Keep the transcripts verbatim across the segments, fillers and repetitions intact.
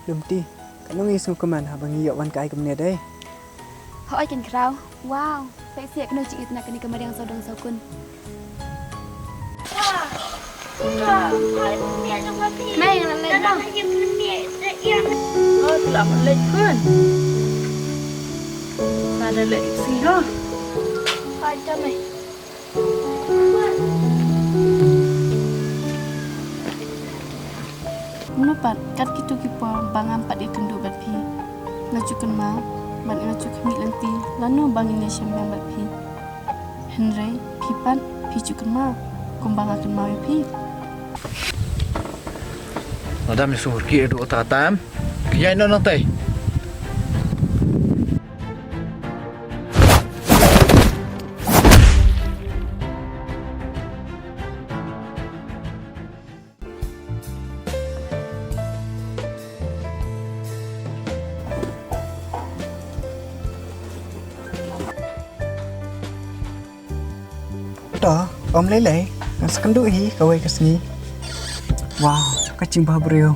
Lum ti, katno ngi sngewkmen haba ngi ïoh wan ka ai kumne dei. Hooid kan khraw. Wow, peit seh katno jingïeit na kane ka mariang sawdong sawkun. Mei, nga la leit noh. Oh, tu la leit khun. Sa da leit si noh. Hooid, ta mei. Mano pat, kat kito ki por ba ngam pat ïakynduh bad phi, nga ju kynmaw bad nga ju khmih lynti lano ba ngin ïashem biang bad phi. Hynrei phi pat phi ju kynmaw kumba nga kynmaw ïa phi. Madam, ïa sumar ki adu ta tam. Ki ïai noh nangtai. To, ym lei lei, ngan sa kynduh hi kawei ka sngi. Wow, ka jingbhabriew.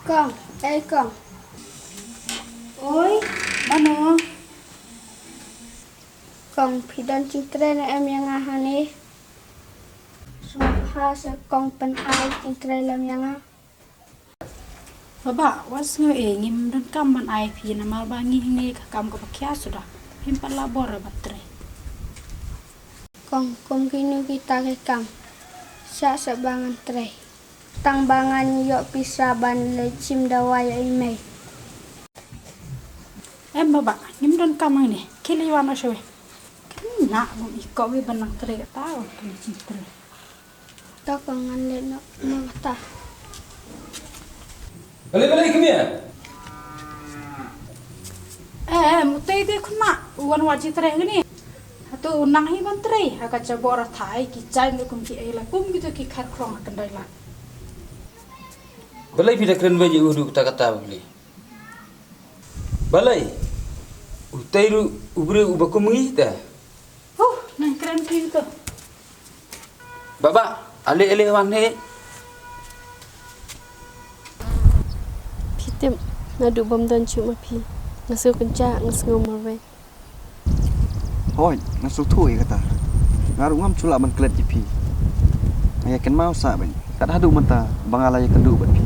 Kong, ei kong. Oi, mano? Kong, phi don jingtrei ne em ïa nga hangne? Sngewbha sa kong, pynai jingtrei lem ïa nga. Baba, wat sngew ei, ngim donkam ban ai phi namar ba ngi hangne ka kam kaba khia suda. Phim pat lah bor ban trei. Kong, kum kino kita ki kam, shah shah ba ngan trei. Tang ba ngan ïoh pisa ban leit shim dawai ïa i mei. Em baba, ngim donkam hangne. Khie leit wan noh shawei. Kane nga bym i kawei ban nang trei kata, wan kane jingtrei. To kong, ngan leit noh ma kata. Balei, balei, come here. Eh, eh, utei de khynnah, u wan wad jingtrei hangne. Hato u nang hi ban trei ha ka jabor thai, ki jaiñ ruh kum ki ei la, kum kito ki khat khrong ha khyndai la. Balei phi da kren beiñ ïa u haduh katta katta, balei? Balei? Utei ruh u briew uba kum ngi te. Huh, nang kren phi to. Baba, ale ale wan he. Phi tip, naduh bym don shuh ma phi, nga sngew kynjah, nga sngew marwei. Hooid, nga sngewthuh ïa kata. Nga ruh ngam shu lah ban klet ïa phi. Nga ïa kynmaw sah beiñ kat haduh mynta ba nga la ïakynduh bad phi.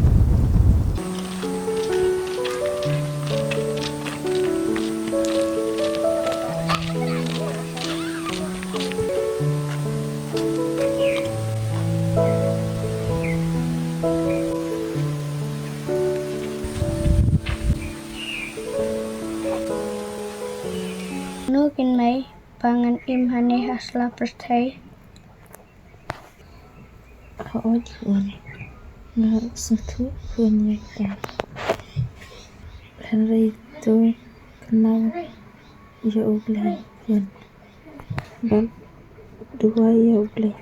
Mano kin mei ba ngan im hangne ha sla pyrthei? Hooid khun, nga sngewthuh khun ïa kata. Hynrei to kynmaw ïa U Blei khun. Bad duwai ïa U Blei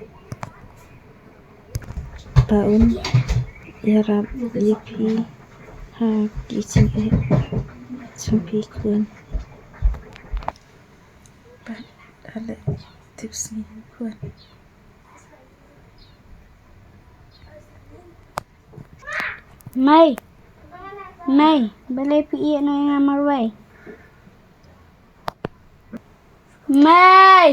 ba un ïarap ïa phi ha ki jingeh jong phi khun. Bad ale tip sngi khun. Mei. Mei, balei phi ïeh noh ïa nga marwei? Mei.